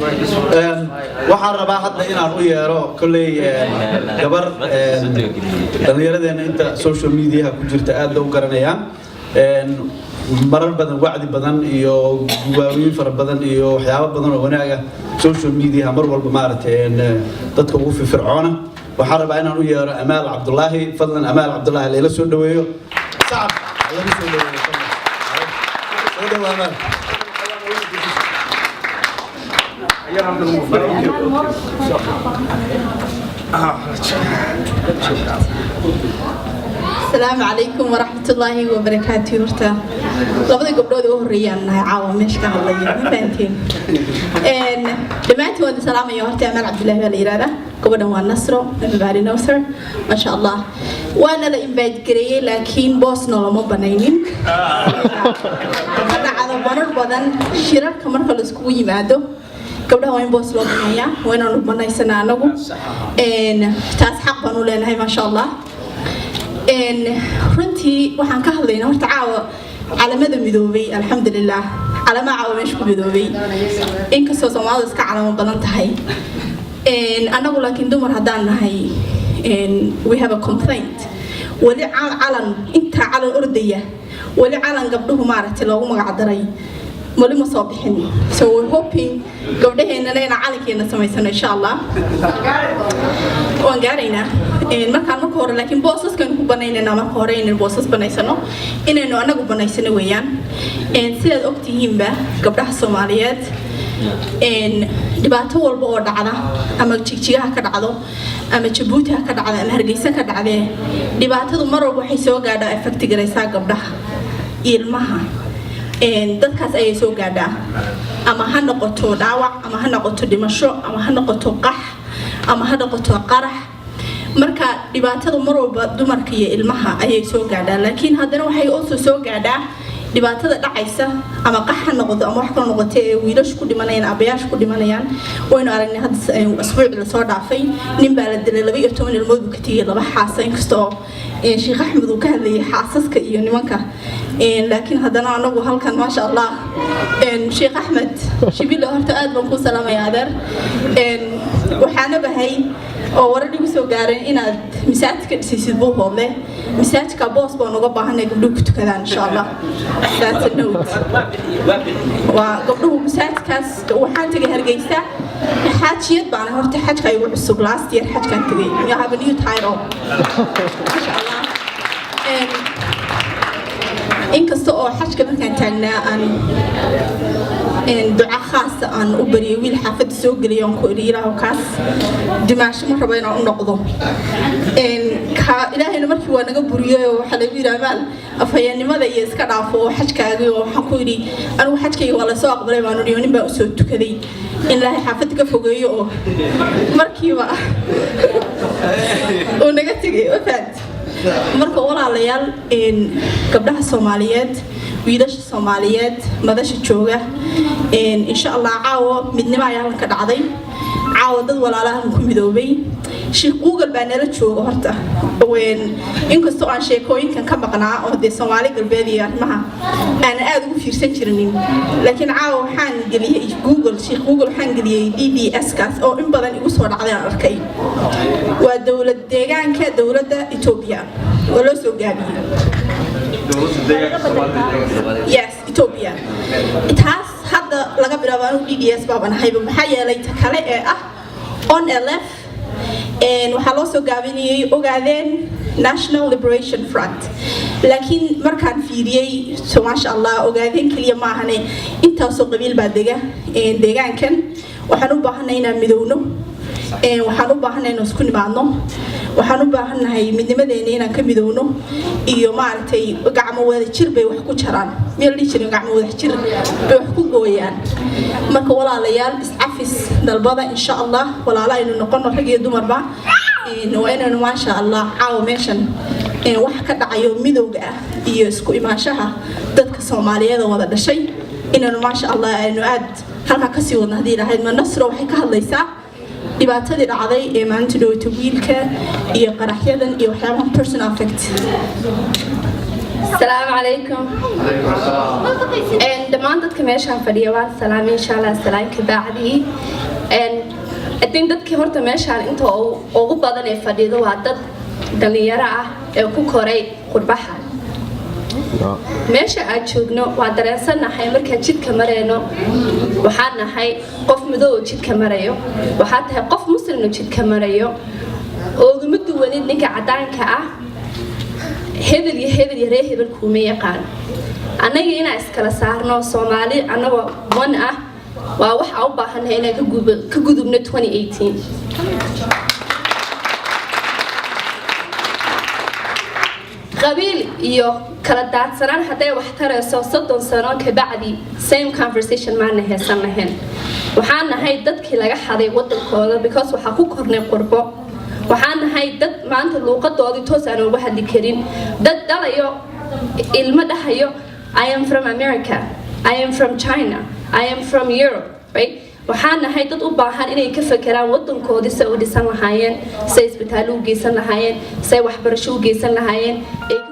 Waxaan rabaa hadda inaan u yeero kolley gabar dhallinyaradeenna inta social mediaha ku jirta aad u garanayaan, marar badan wacdi badan iyo guwaawiin fara badan iyo waxyaabo badan oo wanaaga social mediaha mar walba maaragtay dadka ugu firfircoona. Waxaan rabaa inaan u yeero Amaal Cabdulaahi. Fadlan, Amaal Cabdulaahi layla soo dhaweeyo, sacab lagu soo dhaweeyo fadlan. Soo dhawo, Amaal. Asalaamu calaykum waraxmatullaahi wabarakaatu. Horta labada gabdhood u horeeyaan nahay caawa meesha ka hadlaya, ma fahanteen? Dhammaantiin waan salaamaya. Horta Amaal Cabdullaahi baa la yihahdaa, gabadhan waa Nasro. Everybody knows her, masha Allah. Waana la invite gareeyey, laakiin boosna looma banaynin. Ka dhacdo marar badan shirarka marka la iskugu yimaado, gabdhaha waa in boos loo baneeyaa, waa inaanu banaysanaa anagu. Taas xaq baan u leenahay, maasha Allah. Runtii waxaan ka hadlaynaa horta caawa calamada midoobay. Alxamdulilah, calamaha caawa meesha ku midoobay, inkastoo Soomaalidu iska calamo badan tahay annagu, laakiin dumar haddaan nahay, we have a complaint. Weli calan intaa calan ordaya, weli calan gabdhuhu maaragtay loogu magac daray weli ma soo bixin. So we're hoping gabdhaheennana inaan calankeena samaysano, insha Allah waan gaaraynaa. Markaan marka hore laakiin boosaskaynu ku banaynaynaa, marka hore inaynu boosas banaysano, inaynu anagu banaysano weeyaan. Sidaad ogtihiinba, gabdhaha Soomaaliyeed dhibaato walba oo dhacda, ama Jigjigaha ka dhacdo ama Jabuuti ha ka dhacdo ama Hargeysa ka dhacdee, dhibaatadu mar walba waxay soo gaadhaa, effect garaysaa gabdhaha, ilmaha, dadkaas ayay soo gaadhaa, ama ha noqoto dhaawac, ama ha noqoto dhimasho, ama ha noqoto qax, ama ha noqoto qarax. Marka dhibaatada mar walba dumarka iyo ilmaha ayay soo gaadhaa. Laakiin haddana waxay also soo gaadhaa dhibaatada dhacaysa, ama qax ha noqdo ama wax kala noqoto, ee wiilashu ku dhimanayaan, abayaashu ku dhimanayaan. Waynu aragnay hadda asbuuci lasoo dhaafay, nin baa la dilay, 12 ilmood buu ka tegay, laba xaasa. Inkastoo Sheekh Axmed uu ka hadlayay xaasaska iyo nimanka, laakiin haddana anagu halkan, maasha Allah, Sheekh Axmed Shibile, horta aad baan kuu salaamaya, adeer. Waxaana bahay oo warar igu soo gaareen inaad masaajidka dhisaysid Buuhoodle. Masaajidka boos baan uga baahanay gabdhuhu ku tukadaan, insha Allah. That's a note. Waa gabdhuhu masaajidkaas. Waxaan tegay Hargeysa, xaajiyad baana horta, xajka igu cusub. Last year xajkaan tegay. You have a new title, masha Allah. Inkasta oo xajka markaan taagnaa aan duca khaasa aan u bariyay wiil xaafadda soo geliyay, oon ku idhi, "Ilaahu, kaas dimaasho ma rabo inaan u noqdo." Ka Ilaahayna markii waa naga buriyay oo waxaa lagu yidhi, "Amaal, afhayeennimada iyo iska dhaafo oo xajkaagii." Oo waxaan ku idhi, "Anigu xajkayga waa lasoo aqbalay," baan idhi, oo nin baa usoo tukaday in Ilaahay xaafadda ka fogeeyo oo markiiba uu naga tegay wafaat. Marka walaalayaal, gabdhaha Soomaaliyeed, wiilasha Soomaaliyeed, madasha jooga, insha Allah caawo midnimo ayaa halkan ka dhacday. Caawa dad walaalahan ku midoobay. Sheekh Google baa nala jooga. Horta inkastoo aan sheekooyinkan ka maqnaa oo dee Soomaali Galbeed iyo arrimaha aanan aada ugu fiirsan jirinin, laakiin caawa waxaan geliyey Google, Sheekh Google waxaan geliyey DDS kaas oo in badan igu soo dhacday aan arkay. Waa dowlad deegaanka dowladda Etoobiya oo loo soo gaabiyey. Yes, Ethiopia. Taas hadda laga bilaabo anigu DDS baaban ahayba. Maxaa yeelay, ta kale ee ah ONLF waxaa loo soo gaabinayay Ogaadeen National Liberation Front. Laakiin markaan fiiriyey, so maasha Allah, Ogaadeen keliya ma ahane, intaasoo qabiil baa dega deegaankan. Waxaan u baahanay inaan midowno, waxaan u baahanay inaan isku nimaadno, waxaan u baahannahay midnimadeena inaan ka midowno iyo maaragtay gacmo wada jir bay wax ku jaraan, meel dhihi jirin, gacmo wada jir bay wax ku gooyaan. Marka walaalayaal, iscafis dalbada, insha Allah. Walaalo aynu noqono, rag iyo dumarba. Waa inaynu, maasha Allah, caawa meeshan wax ka dhacayo midowga ah iyo isku imaanshaha dadka Soomaaliyeed oo wada dhashay inaynu, maasha Allah, aynu aad halkaa kasii wadno haddii lahayd. Ma Nasro waxay ka hadlaysaa dhibaatadii dhacday ee maalinta dhawata, wiilka iyo qaraxyadan iyo waxyaabaha personal affect. Asalaamu calaykum. Dhammaan dadka meeshaan fadhiya waan salaamay, insha Allah. Salaan ka bacdi, I think dadkii horta meeshaan inta ugu badan ee fadhido waa dad dhalinyaro ah ee ku koray qurbaha. Meesha aan joogno waa dareensannahay. Markaan jidka marayno, waxaan nahay qof madow oo jidka marayo, waxaa tahay qof Muslim oo jidka marayo, oogama duwanid ninka cadaanka ah. Hebel iyo hebel iyo ree hebel kuuma yaqaan. Annaga inaan iskala saarno Soomaali annagoo one ah waa waxa u baahannahay inaan ka gudubno 2018. Qabiil iyo kala daadsanaan hadday wax tarayso, 30 sano kabacdi same conversation maana heesan lahayn. Waxaan nahay dadkii laga xaday wadankooda because waxaa ku kornay qurbo. Waxaan nahay dad maanta luuqadoodii toos aan uga hadli karin, dad dhalayo ilmo dhahayo, "I am from America, I am from China, I am from Europe," right? Waxaan nahay dad u baahan inay ka fekeraan wadankoodii say u dhisan lahaayeen, say isbitaallo u geysan lahaayeen, say waxbarasho u geysan lahaayeen ay.